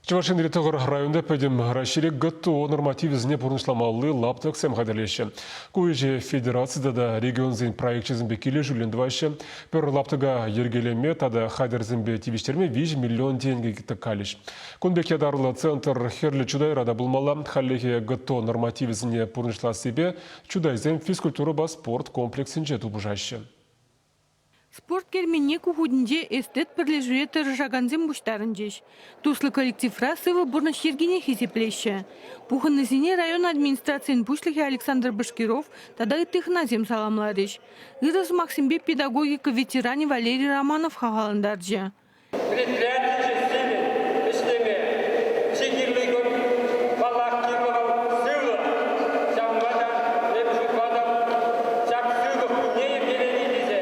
Чӑваш Енри тӑхӑр районта пӗтӗм Раҫҫейре ГТО нормативӗсене пурнӑҫламалли лаптӑксем хатӗрлеҫҫӗ. Ку ӗҫе федераци тата регионсен проекчӗсемпе килӗшӳллӗн тӑваҫҫӗ. Пӗр лаптӑка йӗркелеме тата хатӗрсемпе тивӗҫтерме 3 миллион тенкӗ тӑккалӗҫ. Кун пек ятарлӑ центр Хӗрлӗ Чутайра та пулмалла. Хальлӗхе ГТО нормативӗсене пурнӑҫлассипе Чутайсем физкультурӑпа спорт комплексӗнче тупӑшаҫҫӗ. Спорт керменне ку хутӗнче эстет пӗрлешӳре тӑрӑшакансем пуҫтарӑнчӗҫ. Туслӑ коллективра сывӑ пурнӑҫ йӗркине хисеплеҫҫӗ. Пухӑннисене район администрацийӗн пуҫлӑхӗ Александр Башкиров тата ытти хӑнасем саламларӗҫ. Ырӑ сӑмахсемпе педагогика ветеранӗ Валерий Романов хавхалантарчӗ. Предприяти чысӗн ӗҫлеме чи кирли кун, паллах, кирлӗ вӑл сывлӑх. Ҫавӑнпа та эпӗ шутлатӑп, ҫак сывлӑх кунне йӗркелени тесе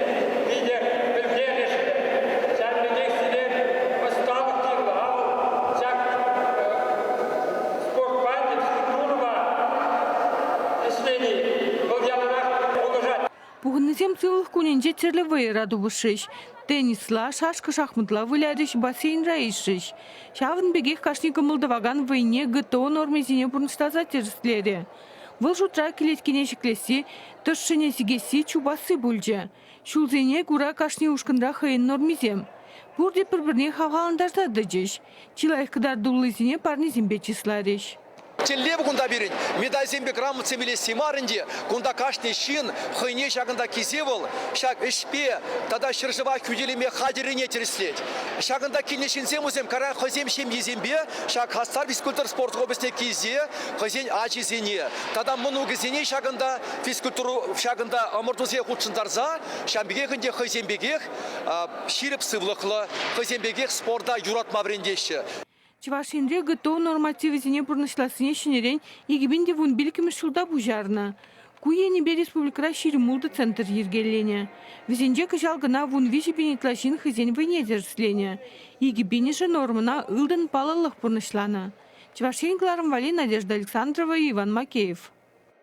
питӗ пӗлтерӗшлӗ. Ҫавӑн пекех сире ӑсталӑх кирлӗ. Авӑ ҫак спортпа, физкультурӑпа ӗҫлени вӑл яланах пулӑшать. Пухӑннисем сывлӑх кунӗнче тӗрлӗ вӑйӑра тупӑшрӗҫ. Теннисла, шашка-шахматла вылярӗҫ, бассейнра ишрӗҫ. Ҫавӑн пекех кашни кӑмӑл тӑвакан вӑйне ГТО нормисене пурнӑҫласа тӗрӗслерӗ. Вӑл шутра кӗлеткене ҫӗклесси, тӑршшӗне сикесси, чупасси пулчӗ. Ҫулсене кура кашни ушкӑнра хӑйӗн нормисем. Пурте пӗр-пӗрне хавхалантарса тӑчӗҫ. Чи лайӑх кӑтартуллисене парнесемпе чысларӗҫ. Тӗллев кунта пирӗн медальсемпе грамотсем илесси мар ӗнтӗ. Кунта кашни ҫын хӑйне ҫакӑнта килсе вӑл ҫак ӗҫпе тата ҫӗршыва хӳтӗлеме хатӗррине тӗрӗслет. Ҫакӑнта килнӗ ҫынсем вӗсем кара хӑйсем ҫемйисемпе ҫак хастар физкультура спорт облаҫне килсе хӑйсен ачисене тата мӑнукӗсене ҫакӑнта физкультура ҫакӑнта ӑмӑртусене хутшӑнтарса ҫавӑн пекех ӗнтӗ хӑйсем пекех ҫирӗп сывлӑхлӑ, хӑйсем пекех спорта юратма вӗрентеҫҫӗ. Чӑваш Енре ГТО нормативӗсене пурнӑҫлассине ҫӗнӗрен 2015 ҫулта пуҫарнӑ. Ку енӗпе республикӑра 26 центр йӗркеленӗ. Вӗсенче кӑҫал кӑна 13 пин ытла ҫын хӑйсен вӑйне тӗрӗсленӗ. Икӗ пинӗшӗ нормӑна ылтӑн паллӑлӑх пурнӑҫланӑ. Чӑваш Ен кӑларӑм валли Надежда Александрова, Иван Макеев.